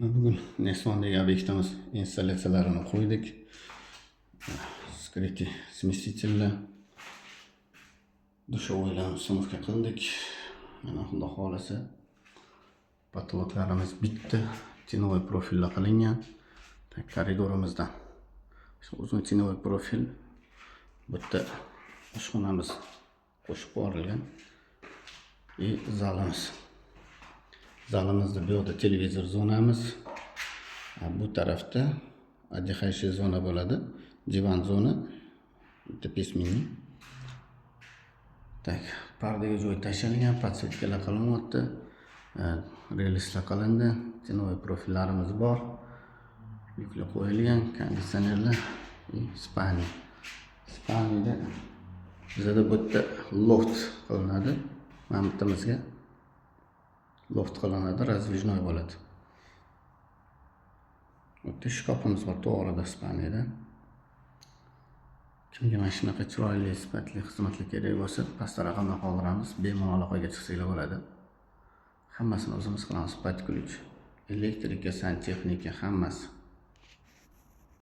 Bugun Nesmondagi obyektimiz installyatsiyalarini qo'ydik. Скрытый смеситель lar, душевой larni установка qildik. Mana, Xudo xohlasa, потолок larimiz bitta, теневой profillar qilingan. Так, koridorimizdan uzun теневой profil, bu yerda oshxonamiz qo'shib yuborilgan и zalimiz. Zalimizda bu yoqda televizor zonamiz, bu tarafda отдыхающий zona bo'ladi, divan zona, bitta письменный. Так, pardaga joy tashlangan, подсветка lar qilinyapti, relslar qilindi, теневой profillarimiz bor, lyuklar qo'yilgan, konditsionerlar и спальня. Спальня da bizada bu yerda loft qilinadi, mana bu yertamizga loft qilinadi, раздвижной bo'ladi. Bu yerda shkafimiz bor to'g'rida, спальня da. Kimga mana shunaqa chiroyli, sifatli xizmatlar kerak bo'lsa, pastda raqamlar qoldiramiz, bemalol aloqaga chiqsanglar bo'ladi. Hammasini o'zimiz qilamiz, под ключ: elektrika, santexnika, hammasi.